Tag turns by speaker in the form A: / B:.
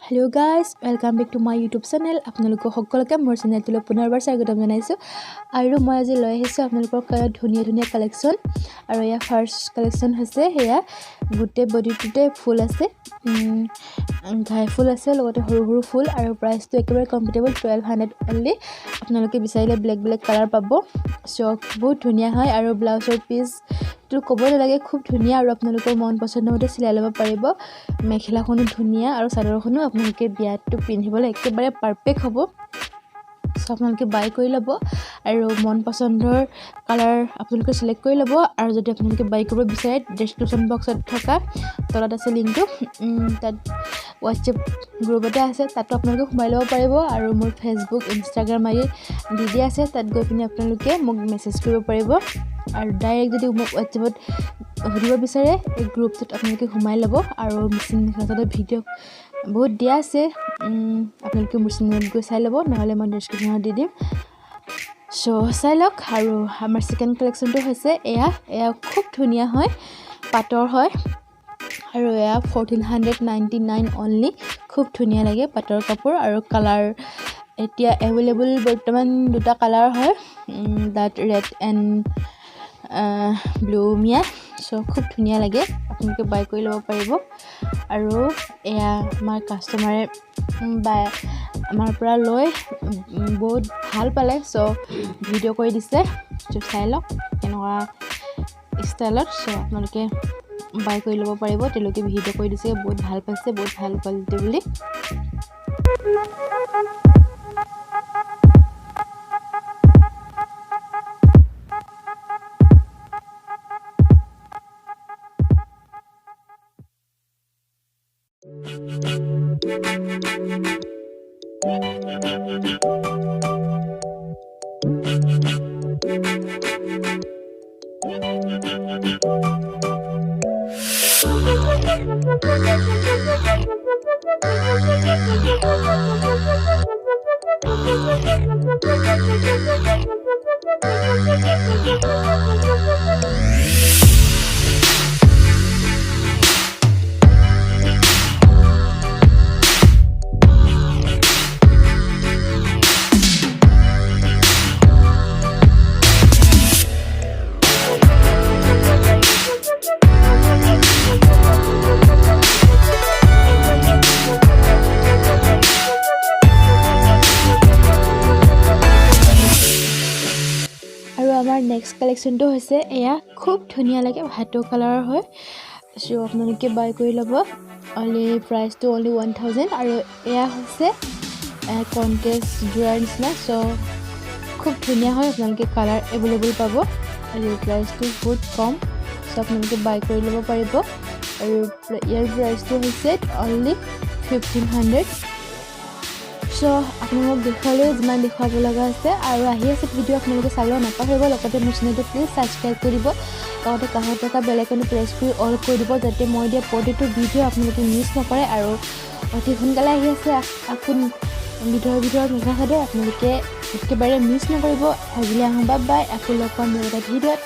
A: Hello guys, welcome back to my YouTube channel. আপোনালোকক সকলোকে মোৰ চেনেলটোলৈ পুনৰবাৰ স্বাগতম জনাইছোঁ আৰু মই আজি লৈ আহিছোঁ আপোনালোকৰ কাৰণে ধুনীয়া ধুনীয়া কালেকশ্যন। আৰু এয়া ফাৰ্ষ্ট কালেকশ্যন হৈছে। সেয়া গোটেই বডিটোতে ফুল আছে, ঘাই ফুল আছে, লগতে সৰু সৰু ফুল আৰু প্ৰাইচটো একেবাৰে কমফৰ্টেবল, 1200 অনলি। আপোনালোকে বিচাৰিলে বেলেগ বেলেগ কালাৰ পাব। চ' বহুত ধুনীয়া হয় আৰু ব্লাউজৰ পিচটো ক'বই নালাগে, খুব ধুনীয়া আৰু আপোনালোকৰ মন পচন্দৰ মতে চিলাই ল'ব পাৰিব। মেখেলাখনো ধুনীয়া আৰু চাদৰখনো আপোনালোকে বিয়াতটো পিন্ধিবলৈ একেবাৰে পাৰফেক্ট হ'ব। চ' আপোনালোকে বাই কৰি ল'ব আৰু মন পচন্দৰ কালাৰ আপোনালোকে চিলেক্ট কৰি ল'ব। আৰু যদি আপোনালোকে বাই কৰিব বিচাৰে, ডেছক্ৰিপশ্যন বক্সত থকা তলত আছে লিংকটো, তাত হোৱাটছএপ গ্ৰুপ এটা আছে, তাতো আপোনালোকে সোমাই ল'ব পাৰিব। আৰু মোৰ ফেচবুক, ইনষ্টাগ্ৰাম আদি দি দিয়া আছে, তাত গৈ পিনি আপোনালোকে মোক মেছেজ কৰিব পাৰিব। আৰু ডাইৰেক্ট যদি মোক হোৱাটছএপত সুধিব বিচাৰে, এই গ্ৰুপটোত আপোনালোকে সোমাই ল'ব। আৰু মিচিং মেখেলা চাদৰ ভিডিঅ' বহুত দিয়া আছে, আপোনালোকে মোৰ চেনেলত গৈ চাই ল'ব, নহ'লে মই ডেছক্ৰিপশ্যনত দি দিম। চ' চাই লওক। আৰু আমাৰ ছেকেণ্ড কালেকশ্যনটো হৈছে এয়া। এয়া খুব ধুনীয়া হয়, পাটৰ হয় আৰু এয়া 1499 only। খুব ধুনীয়া লাগে পাটৰ কাপোৰ। আৰু কালাৰ এতিয়া এভেইলেবল বৰ্তমান দুটা কালাৰ হয়, তাত ৰেড এণ্ড ব্লু মিয়া। চ' খুব ধুনীয়া লাগে, আপোনালোকে বাই কৰি ল'ব পাৰিব। আৰু এয়া আমাৰ কাষ্টমাৰে বাই আমাৰ পৰা লৈ বহুত ভাল পালে, চ' ভিডিঅ' কৰি দিছে। চ' চাই লওক কেনেকুৱা ষ্টাইলত। চ' আপোনালোকে বাই কৰি ল'ব পাৰিব। তেওঁলোকে ভিডিঅ' কৰি দিছে, বহুত ভাল পাইছে, বহুত ভাল কোৱালিটি বুলি। আৰু আমাৰ নেক্সট কালেকশ্যনটো হৈছে এয়া। খুব ধুনীয়া লাগে, ভাটৌ কালাৰৰ হয়। চ' আপোনালোকে বাই কৰি ল'ব, অনলি প্ৰাইচটো অনলি 1000। আৰু এয়া হৈছে কণ্ট্ৰেষ্ট যোৰাৰ নিচিনা। চ' খুব ধুনীয়া হয়, আপোনালোকে কালাৰ এভেইলেবল পাব আৰু প্ৰাইচটো বহুত কম। চ' আপোনালোকে বাই কৰি ল'ব পাৰিব আৰু ইয়াৰ প্ৰাইচটো হৈছে অনলি 1500। চ' আপোনালোকক দেখুৱালেও যিমান দেখুৱাব লগা আছে আৰু আহি আছে ভিডিঅ', আপোনালোকে চাবলৈ নাপাহৰিব। লগতে মোৰ চেনেলটো প্লিজ ছাবস্ক্ৰাইব কৰি দিব, লগতে কাষত থকা বেল আইকনটো প্ৰেছ কৰি অল কৰি দিব, যাতে মই দিয়া প্ৰতিটো ভিডিঅ' আপোনালোকে মিছ নকৰে। আৰু অতি সোনকালে আহি আছে আকৌ ভিতৰৰ ভিতৰত মেখেলা চাদৰ, আপোনালোকে একেবাৰে মিছ নকৰিব। আজিলৈ আহোঁ, বাই বাই। আকৌ লগ পাম বেলেগ এটা ভিডিঅ'ত।